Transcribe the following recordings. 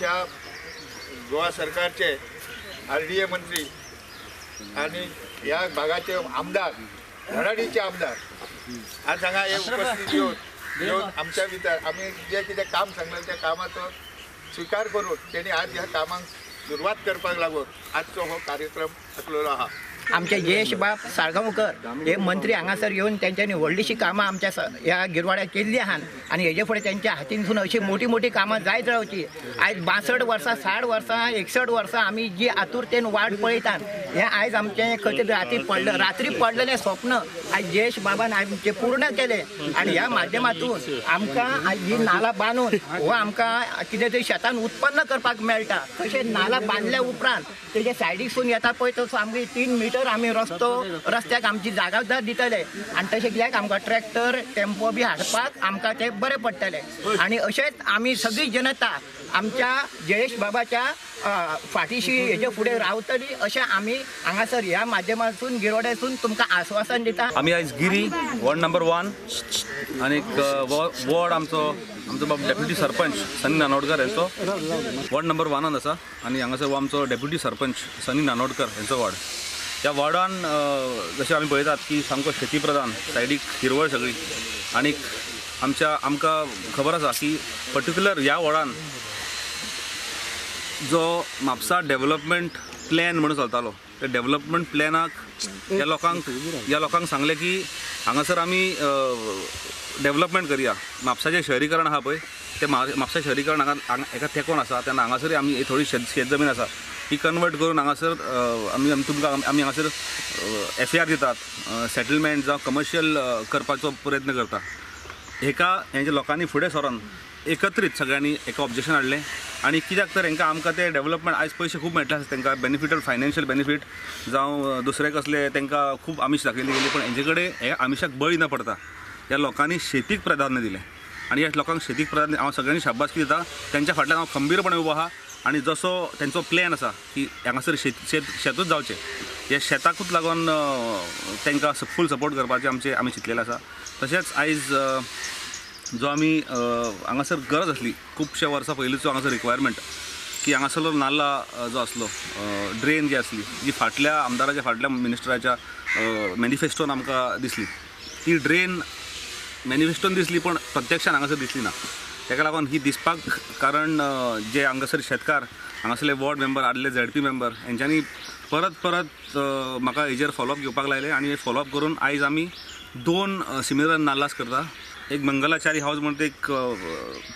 आमच्या गोवा सरकारचे RDA मंत्री आणि ह्या भागाचे आमदार, धडाडीचे आमदार आज हांगा हे उपस्थित येवन येवन आमच्या भितर आमी जे कितें काम सांगलें त्या कामाचो स्विकार करून तेणी आज ह्या कामाक सुरवात करपाक लागून आजचो हो कार्यक्रम आसलेलो आहा। आमचे जयेश बाब साळगांवकर हे मंत्री हांगासर येवन तेंच्यांनी व्हडलीशी कामां आमच्या ह्या गिरवाड्याक केल्ली आहात आनी हेजे फुडें तेंच्या हातीनसून अशी मोठी मोठी कामां जायत रावची। आयज 62 वर्सां, 60 वर्सां, 61 वर्सां आमी जी आतुरतेन वाट पळयतात हें आयज आमचें खंय तरी रात्री पडलेलें स्वप्न आयज जयेश बाबान आमचें पूर्ण केलें आनी ह्या माध्यमांतून आमकां आयज ही नाला बांदून हो आमकां कितें तरी शेतान उत्पन्न करपाक मेळटा। तशें नाला बांदल्या उपरांत तेजे सायडीकसून येता पळय तसो आमगे 3 मिटर आमी रस्त्याक आमची जागा दितले आनी तशें कित्याक आमकां ट्रॅक्टर टेम्पो बी हाडपाक आमकां ते बरें पडटलें। आनी अशेंच आमी सगळी जनता आमच्या जयेश बाबाच्या फाटीशी हेजे फुडें रावतली अशें आमी हांगासर ह्या माध्यमांतून गिरोड्यासून तुमकां आस्वासन दिता। आमी आयज गिरी वॉर्ड नंबर 1 आनी वॉर्ड आमचो आमचो बाब डेप्युटी सरपंच सनी नानोडकर हेंचो वॉर्ड नंबर 1 आसा आनी हांगासर हो आमचो डेप्युटी सरपंच सनी नानोडकर हेंचो वॉर्ड। ह्या वॉर्डान जशें आमी पळयतात की सामको शेती प्रधान, सायडीक हिरवळ सगळी आनी आमच्या आमकां खबर आसा की पर्टिक्युलर ह्या वॉर्डान जो म्हापसा डेवलपमेंट प्लॅन म्हणून चलतालो त्या डेवलपमेंट प्लॅनाक ह्या लोकांक सांगलें की हांगासर आमी डेवलपमेंट करया। म्हापसाचें शहरीकरण आहा पळय तें म्हापसा शहरीकरण हांगा एका तेंकोन आसा तेन्ना हांगासर आमी थोडी शेत जमीन आसा ही कन्वर्ट करून हांगासर आमी तुमकां आमी हांगासर FAR दितात, सेटलमेंट जावं कमर्शियल करपाचो प्रयत्न करता। हेका हेंच्या लोकांनी फुडें सरोन एकत्रीत सगळ्यांनी एका ऑब्जेक्शन हाडलें आनी कित्याक तर हेंकां आमकां ते डेवलपमेंट आयज पयशे खूब मेळटा आसता तेंकां बेनिफिटल फायनान्शियल बेनिफीट जावं दुसरे कसले तेंकां खूब आमिश दाखयली गेली, पूण हेंचे कडेन हे आमिशाक बळी न पडता ह्या लोकांनी शेतीक प्राधान्य दिलें आनी ह्या लोकांक शेतीक प्राधान्य हांव सगळ्यांनी शाबासकी दिता। तेंच्या फाटल्यान हांव खंबीरपणे उबो आहा आनी जसो तेंचो प्लॅन आसा की हांगासर शेतूच जावचें, ह्या शेताकूच लागून तेंकां फूल सपोर्ट करपाचें आमचें आमी चिंतलेलें आसा। तशेंच आयज जो आमी हांगासर गरज आसली खुबश्या वर्सां पयलींचो हांगासर रिक्वायरमेंट की हांगासरलो नाल्ला जो आसलो, ड्रेन जी आसली जी फाटल्या आमदाराच्या फाटल्या मिनिस्टराच्या मॅनिफेस्टोन आमकां दिसली ती ड्रेन मॅनिफेस्टोन दिसली पण प्रत्यक्षान हांगासर दिसली ना। ताका लागून ही दिसपाक कारण जे हांगासर शेतकार हांगासरले वॉर्ड मेंबर आदले ZP member हेंच्यांनी परत परत म्हाका हेजेर फॉलोअप घेवपाक लायलें आनी फॉलोअप करून आयज आमी 2 सिमिलर नाल्लास करता। एक मंगलाचारी हावज म्हणटा एक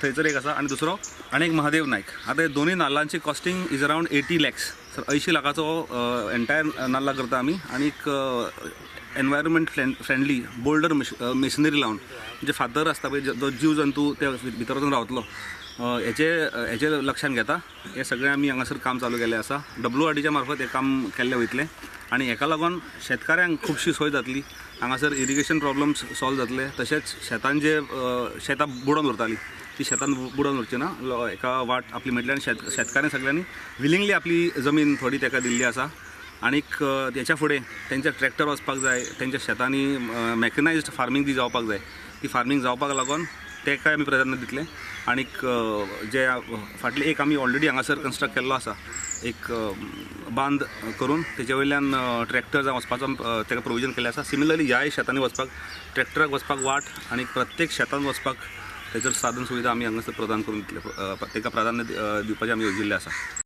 थंयसर एक आसा आनी दुसरो आनी एक महादेव नायक। आतां हे दोनूय नाल्लांची costing is around 80 lakhs. Sir 80 लाखाचो एन्टायर नाल्ला करता आमी आनी एक एनवायरमेंट फ्रेंडली बोल्डर मशिनरी लावन म्हणजे फातर आसता पळय जो जीव जंतू ते भितर वचून रावतलो हेचे लक्षान घेता हें सगळें आमी हांगासर काम चालू केल्लें आसा। WRDच्या मार्फत हें काम केल्लें वयतलें आनी हेका लागून शेतकाऱ्यांक खुबशी सोय जातली। हांगासर इरिगेशन प्रॉब्लम्स सॉल्व जातले, तशेंच शेतान जे शेतां बुडोवन उरतालीं ती शेतान बुडोवन उरची ना, एका वाट आपली मेळटली आनी शेतकाऱ्यांनी सगळ्यांनी विलिंगली आपली जमीन थोडी ताका दिल्ली आसा। आनीक तेच्या फुडें तेंचे ट्रॅक्टर वचपाक जाय, तेंच्या शेतांनी मॅकनायज्ड फार्मींग ती जावपाक जाय, ती फार्मींग जावपाक लागून तेकाय आमी प्राधान्य दितले। आनीक जे फाटले एक आमी ऑलरेडी हांगासर कन्स्ट्रक्ट केल्लो आसा एक बांद करून तेजे वयल्यान ट्रॅक्टर जावं वचपाचो तेका प्रोविजन केल्लें आसा। सिमिलरली ह्याय शेतांनी वचपाक ट्रॅक्टराक वचपाक वाट आनी प्रत्येक शेतान वचपाक तेचेर साधन सुविधा आमी हांगासर प्रदान करून दितले, तेका प्राधान्य दिवपाचें आमी येवजिल्लें आसा।